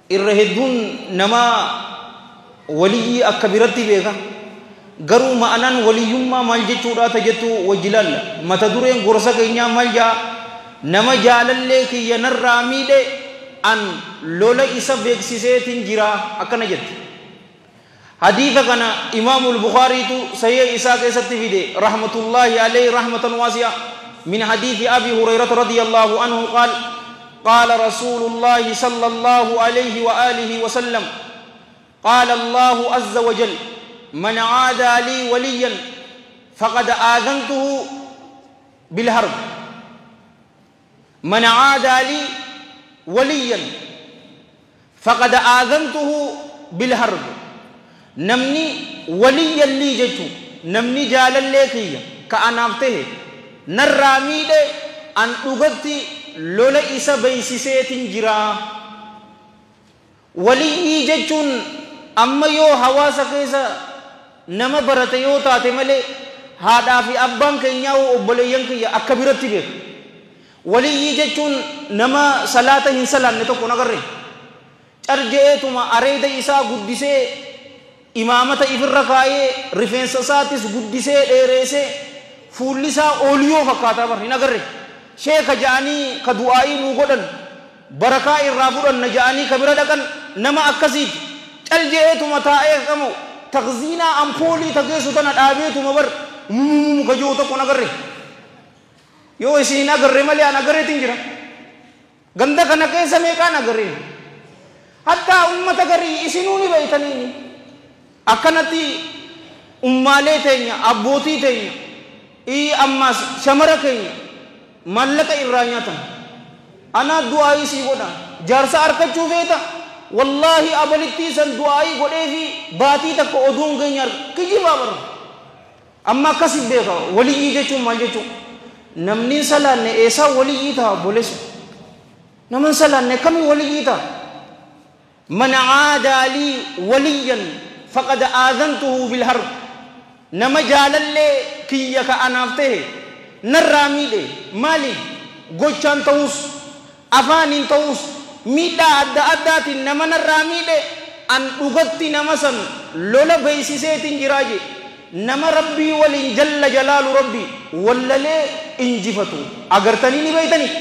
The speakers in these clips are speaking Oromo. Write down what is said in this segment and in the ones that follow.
Irra hedduun nama waliyyii akka biratti beeka. Garuu ma'anaan waliyyummaa maal jechuudha ta jettu wajji laalla. Mata dureen gorsa keenyaa maal jaa? Nama jaalallee kiyya narraa miidhe an lola isa beeksiseetiin jira akkana jette. Hadiisa kana Imaamul Bukhaariitu sahih isaa keessatti fide rahmatullahi alayhi rahmatan waasi'a min hadiisi Abi Hurayrata radiyallahu anhu qaal qaala rasuulullahi sallallahu alayhi wa alihi wa sallam qaala Allahu azza wa jal man aadaa lii waliyyan faqad aadantuhu bilharb. Man aadaa lii waliyyan faqad aadantuhu bilharb. Namni waliyyan lii jechuun namni jaalallee kiyya ka anaaf tahe narraa miidhe an dhugatti lola isa beeysiseetin jira. Waliyyii jechuun amma yoo hawaasa keessa nama barate yoo taate malee haadhaa fi abbaan keenyaa obboleeyyan kiyya akka biratti beeka. Waliyyii jechuun nama salaata hin salaanne tokko nagarre carje'eetuma areeda isaa guddisee imaamata ifirra kaayee rifeensa isaatis guddisee dheereessee fuulli isaa ooliyoo fakkaataa bar hin agarre. Sheeka ja'anii ka du'aa'ii nuu godhan barakaa irraa fudhanna ja'anii ka bira dhaqan nama akkasiiti. Calje'eetuma taa'ee qamu taqziinaa ampoolii tageessu tana dhaabeetuma bar muka jiru tokko hin agarre. Yoo isin hin agarre malee an agarreetiin jira. Ganda kana keessa meeqaan agarre? Hattaa ummata garii isinuu ni beeytaniini. Akkanatti ummaalee teenya abbootii teenya ammaas shamara keenya maallaqa irraa nyaatan. Anaa du'aayii sii godha. Jaarsa arkachuu feeta. Wallaahi abalittii san du'aayii godhee fi baatii takka oduun keenya kijibaa bara. Amma akkasi beeka waliyyii jechuun maal jechuun? Namni hin salaanne eessaa waliyyii ta'a obboleessa? Nama hin salaanne kamii waliyyii ta'a? Man aadaa lii waliyyan faqad aadantuhu bilharb. Nama jaalallee kiyya ka anaaf tahe narraa miidhe maali? Gochaan ta'us afaaniin ta'us miidhaa adda addaatiin nama narraa miidhe an dhugatti nama san lola beeysiseetiin jiraa je. Nama rabbii waliin jalla jalaalu rabbii wallalee injifatu agartanii ni beeytanii.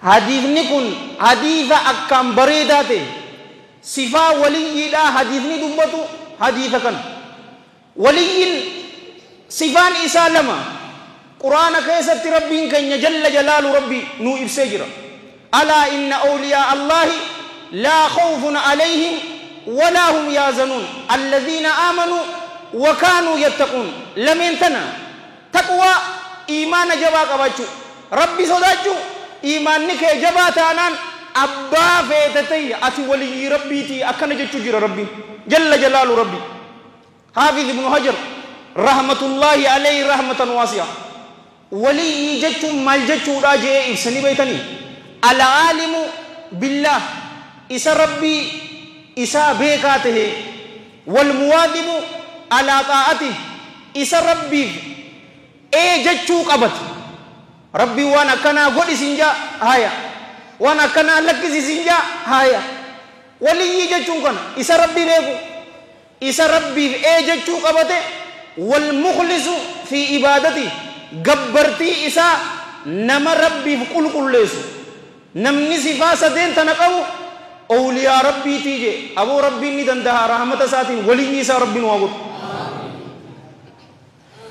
Hadiifni kun hadiisa akkaan bareedaa ta'e sifaa waliyyiidhaa hadiifni dubbatu hadiisa kana. Waliyyiin sifaan isaa lama quraana keessatti rabbiin keenya jalla jalaalu rabbii nuu ibsee jira. Alaa inna awliyaa Allaahi laa khawfun alayhim walaa hum yahzanuun alladhiina aamanuu wa kaanuu yattaquun. Lameen tana taqwaa iimaana jabaa qabaachuu rabbi sodaachuu iimaanni kee jabaa taanaan abbaa feete ta'e ati waliyyii rabbiitii akkana jechuu jira rabbiin jalla jalaalu rabbi. Haafiz ibnu Hajar rahmatullaahi alayhi rahmatan waasi'a. Waliyyii jechuun maal jechuudha je'ee ibsanii beeytanii? Al-aalimu billaah isa rabbii isaa beekaa tahe wal muwaadibu alaa xaa'ati isa rabbiif ee jechuu qabate. Rabbii waan akkanaa godhi siin jaa haaya, waan akkanaa lakkisi siin jaa haaya. Waliyyii jechuun kana isa rabbii beeku isa rabbiif ee jechuu qabate wal mukhlisu fi ibaadati gabbartii isaa nama rabbiif qulqulleessu. Namni sifaa sadeen tana qabu awliyaa rabbiitii jee. Aboo rabbiin ni danda'a rahmata isaatiin waliyyii isaa rabbiin waa godhu.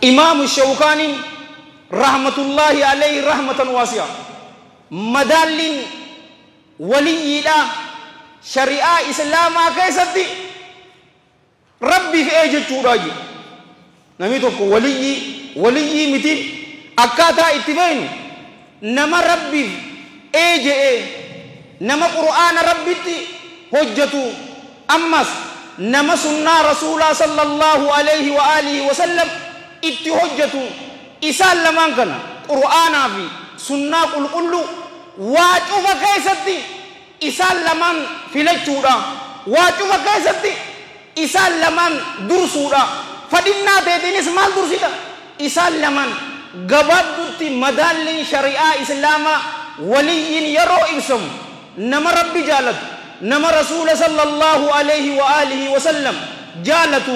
Imaamu Shawkaaniin rahmatullaahi alayhi rahmatan waasi'a. Madaalliin waliyyiidhaa shari'aa islaamaa keessatti rabbiif ee jechuudha jee. Namni tokko waliyyii miti akkaataa itti beeknu nama rabbiif ee je'ee nama qur'aana rabbitti hojjetu ammas nama sunnaa rasuulaa sallallahu alayhi wa alihi wa sallam itti hojjetu. Isaan lamaan kana qur'aanaa fi sunnaa qulqulluu waa cufa keessatti isaan lamaan filachuudha. Waa cufa keessatti isaan lamaan dursuudha. Fadhinnaa teetiinis maal dursita? Isaan lamaan gabaabdutti madaalliin shari'aa islaamaa waliyyiin yeroo ibsamu Nama Rabbi jaalatu, nama Rasuula sallallahu alayhi wa alihi wa sallam jaalatu,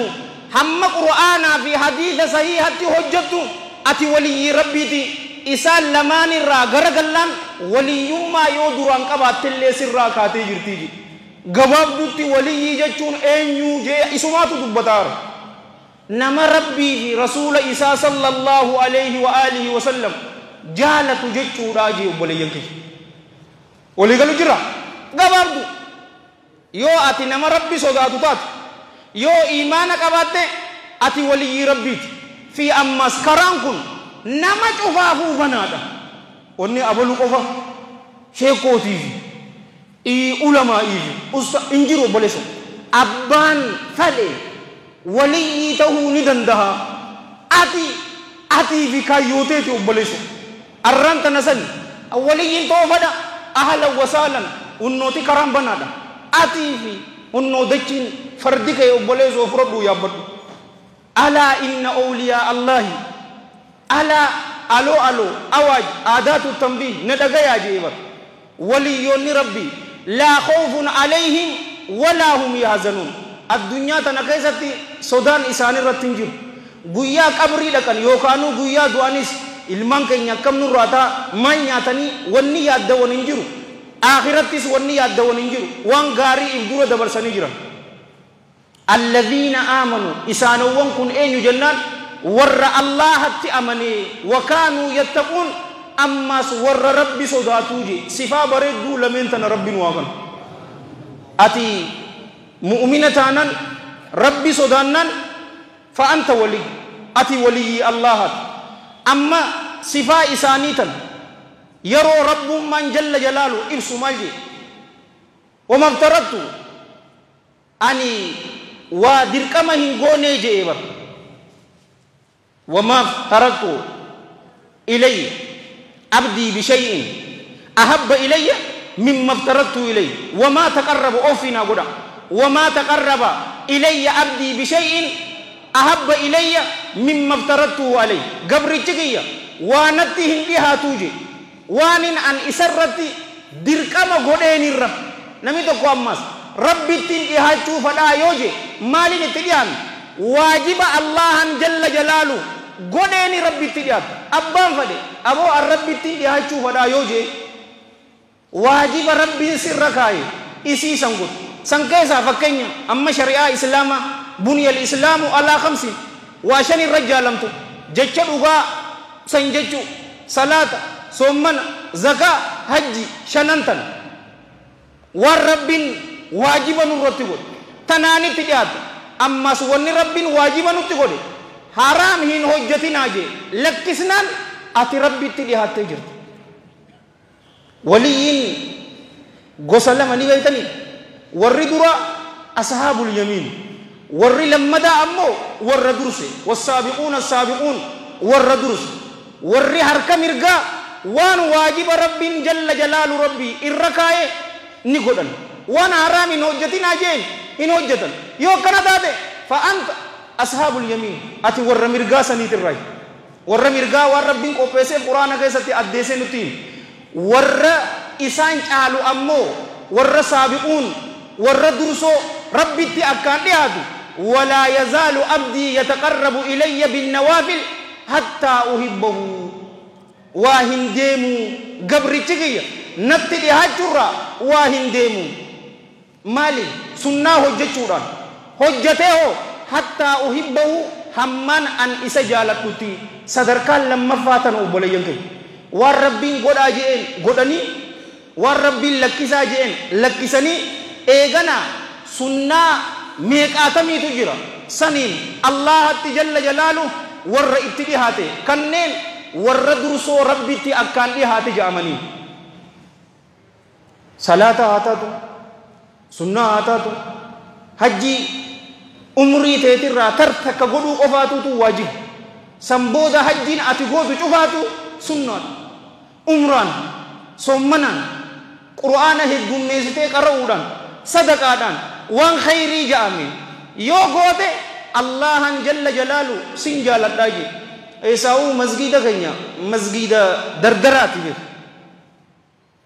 hamma Qur'aanaa fi hadiisa sahiihatti hojjettu ati waliyyii Rabbiiti. Isaan lamaan irraa garagallaan waliyyummaa yoo duraan qabaattellee sirraa kaatee jirtii jedhe. Gabaabdutti waliyyii jechuun eenyu jee isumaatu dubbataara. Nama Rabbii fi Rasuula isaa sallallahu alayhi wa alihi wa sallam jaalatu jechuudha jee obboleeyyan kiyya. Walii galu jira gabaabdu. Yoo ati nama Rabbi sodaatu taate, yoo iimaana qabaatte, ati waliyyii Rabbiiti. Fi ammas karaan kun nama cufaafuu banaadha. Wanni abalu qofa sheekootiifi ulamaa'iifi usta hin jiru obboleessa. Abbaan fedhe waliyyii ta'uu ni danda'a. Ati atii fi kaayyooteeti obboleessa. Arraan tana sani waliyyiin ta'uu fedha, ahlan wasaalan, hunnooti karaan banaadha. Atii fi hunnoo dachiin fardi kee obboleessa fudhadhuu yaabbadhu. Alaa inna awliyaa Allaahi, alaa aloo aloo awaaj aadaatu tanbiih na dhagayaa jee bar. Waliyyoonni Rabbii laa khawfun alayhim walaa hum yahzanuun. Addunyaa tana keessatti sodaan isaan irratti hin jiru. Guyyaa qabrii dhaqan yookaanuu guyyaa du'anis ilmaan keenya akkam nurraa ta'a, maal nyaatanii, wanni yaaddawan hin jiru. Akhirattis wanni yaaddawan hin jiru. Waan gaarii if dura dabarsanii jiran. Alladhiina aamanu, isaanowwan kun eenyu jennaan warra Allaahatti amanee, wakaanuu yattaquun, ammas warra Rabbi sodaatuu je. Sifaa bareedduu lameen tana Rabbi nu haa kennu. Ati mu'mina taanan, Rabbi sodaannaan, fa anta waliy, ati waliyyii Allaahati. Amma sifaa isaanii tan yeroo Rabbummaan jalla jalaalu ibsu maal jee? Wama aftarattu, ani waa dirqama hin goonee jee bar. Wama aftarattu ilayya abdii bishay'in ahabba ilayya mimma aftarattu ilayya wamaa taqarraba ofiinaa godha. Wamaa taqarraba ilayya abdii bishay'in ahabba ilayya mimma aftarattu alayhi. Gabrichi kiyya waa natti hin dhihaatuu je waanin an isarratti dirqama godheenirra. Namni tokko ammas Rabbittiin dhihaachuu fadhaa yoo je, maaliin itti dhiyaanna? Waajiba Allahan jalla jalaalu godheeni Rabbitti dhiyaatta. Abbaan fadhe aboo an Rabbittiin dhihaachuu fadhaa yoo je, waajiba Rabbiin sirra kaaye isii san godhu. San keessaa fakkeenya amma shari'aa Islaamaa, buniyal islaamu alaa khamsin, waa shan irra jaalamtu: jecha dhugaa san jechuu, salaata, soommana, zakaa, hajji. Shanan tana waan Rabbiin waajiba nurratti godhe tanaanitti dhiyaata. Ammas wanni Rabbiin waajiba nutti godhe haraam hin hojjetinaa jee lakkisnaan ati Rabbitti dhiyaattee jirta. Waliyyiin gosa lama ni beeytanii? Warri dura ashaabul yamiin, warri lammadaa ammoo warra durse, wassaabiquuna assaabiquun, warra durse. Warri harka mirgaa waan waajiba Rabbiin jalla jalaalu Rabbii irra kaa'e ni godhan, waan haraam hin hojjetinaa jeen hin hojjetan. Yoo akkana taate fa anta ashaabul yamiin, ati warra mirgaa saniitirraayi. Warra mirgaa waan Rabbiin qopheesseef Quraana keessatti addeessee nutti hime. Warra isaan caalu ammoo warra saabiquun, warra dursoo Rabbitti akkaan dhiyaatu. Walaa yazaalu abdii yataqarrabu ilayya binnawaafil hattaa uhibbahu. Waa hin deemu gabrichi kiyya natti dhihaachuurraa, waa hin deemu. Maali? Sunnaa hojjechuudhaan. Hojjetee hoo hattaa uhibbahu, hammaan an isa jaaladhutti. Sadarkaan lammaffaa tana obboleeyyan keenya. Waan Rabbiin godhaa je'een godhanii, waan Rabbiin lakkisaa je'een lakkisanii, eegana sunnaa meeqaatamiitu jira saniin Allaahatti jalla jalaalu warra itti dhihaate, kanneen warra dursoo Rabbitti akkaan dhihaate je'amanii. Salaata haa taatu, sunnaa haa taatu, hajjii umrii teetirraa tar takka godhuu qofaatutu waajiba. San booda hajjiin ati gootu cufaatu sunnaadha. Umraan, soommanaan, Qur'aana heddummeessitee qara'uudhaan, sadaqaadhaan, waan khayrii ja'ame yoo goote Allahan jalla jalaalu sin jaaladhaa jee. Eessaa'uu masgiida keenya masgiida dardaraati beeku.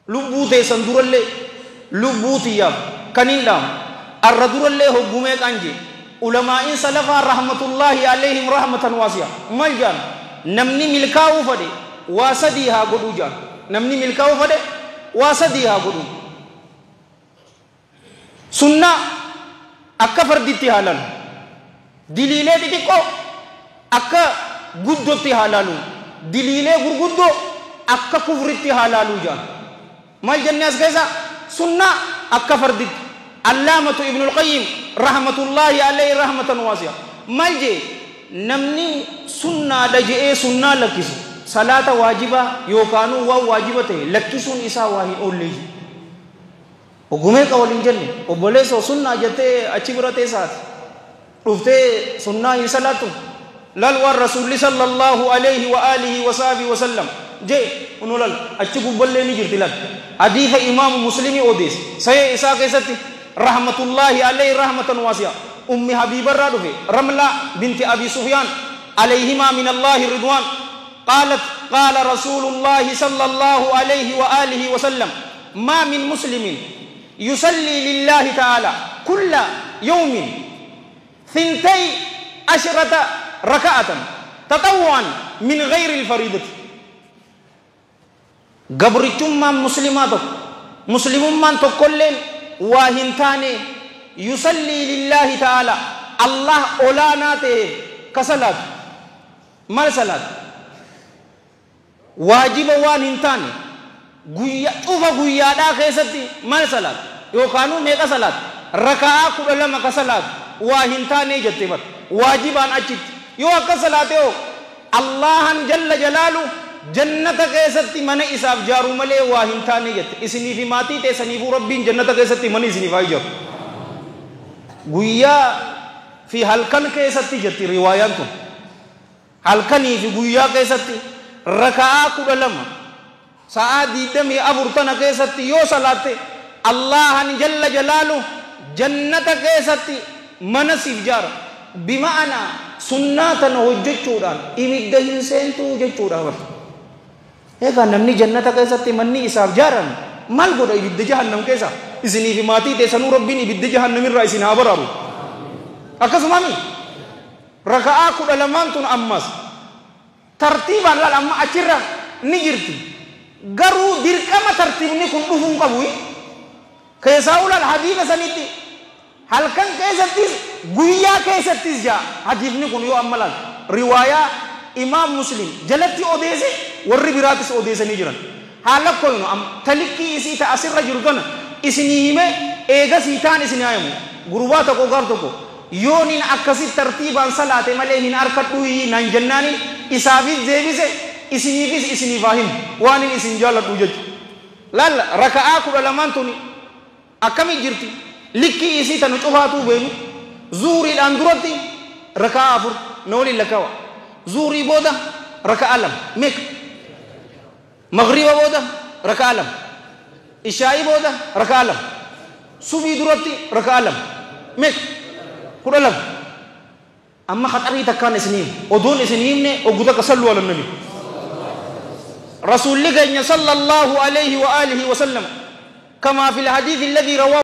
Lubbuu teessan durallee Lubbuu tiyyaaf kan hin dhaamu arra durallee hoggumee qanje ulamaa'in salafaa rahmatullaahi alayhim rahmatan waasi'a mal jaan namni milkaa'uu fadhe waa sadii haa godhuu jaan namni milkaa'uu fadhe waa sadii haa godhuu sunnaa akka farditti haa laalu diliilee xixiqqoo akka guddootti haa laalu diliilee gurguddoo akka kufritti haa laaluu jaan maal jennee as keessa sunnaa akka farditti allaamatu ibnul qayyim rahmatullaahi alayhi rahmatan waasi'a maal jee namni sunnaadha je'ee sunnaa lakkisu salaata waajibaa yookaanuu waan waajiba ta'e lakkisuun isaa waa hin oollee ogumee qa waliin jenne obboleessoo sunnaa jettee achi bira teessaati dhuftee sunnaa hin salaattu lal waan rasuulli sallallahu alayhi wa alihi wa sahbihi wa sallam jee kunoo lal achi gubballee ni jirti lal hadiisa imaamu muslimii odeesse sayee isaa keessatti rahmatullaahi alayhi rahmatan waasi'a ummi habiibarraa dhufe ramlaa binti abi sufyaan alayhimaa min allaahi ridwaan قالت قال رسول الله صلى الله عليه وآله وسلم ما من مسلم يصلي لله تعالى كل يوم 12 ركعة تطوعا من غير الفريضة قبرتم مسلماتك مسلم من تقولين واهنتان يصلي لله تعالى الله أولاناته كسلات ما سلات واجب واهنتان cufa guyyaadhaa keessatti maal salaat yookaanuu meeqa salaat raka'aa 12 ka salaat waa hin taane jette bar waajibaan achitti yoo akka salaate hoo Allahan jalla jalaalu jannata keessatti mana isaaf jaaru malee waa hin taane jette isinii fi maatii teessaniifuu rabbiin jannata keessatti mana isiniif haa ijaaru guyyaa fi halkan keessatti jetti riwaayaan tun halkanii fi guyyaa keessatti raka'aa 12 sa'aa 24 tana keessatti yoo salaatte Allahan jalla jalaalu jannata keessatti mana siif jaara bima'anaa sunnaa tana hojjechuudhaan ibidda hin seentuu jechuudha bar egaa namni jannata keessatti manni isaaf jaarame maal godha ibidda jahannam keessa isinii fi maatii teessanuu rabbiin ibidda jahannamirraa isin haa baraaru akkasumami raka'aa 12 tun ammas tartiibaan laal amma achirra ni jirti garuu dirqama tartiibni kun dhufuu hin qabu keessaa ulal hadiisa sanitti halkan keessattis guyyaa keessattis jaa hadiisni kun yoo amma laal riwaayaa imaam muslim jalatti odeesse warri biraatis odeessanii jiran haala koynu talikkii isii ta asirra jiru tana isinii hime eegasii taan isin haayamu gurbaa tokko gaaf tokko yoonin akkasi tartiibaan salaate malee hin harkadhuu naan jennaanin isaafis deebise isiniifis isiniif haa himu waan hin isin jaalladhu jechuudha. Laal raka'aa 12 tuni akkami jirti likkii isii tanu cufaatuu beenu zuuriidhaan duratti raka'aa 4 na waliin lakkaawaa zuurii booda raka'aa 2 meeqa magriiba booda raka'aa 2 ishaa'ii booda raka'aa 2 subii duratti raka'aa 2 meeqa 12 amma khaxarii takkaan isinii oduun isinii himne oggu takka sallu ala nabi رسول لك صلى الله عليه وآله وسلم كما في الحديث الذي رواه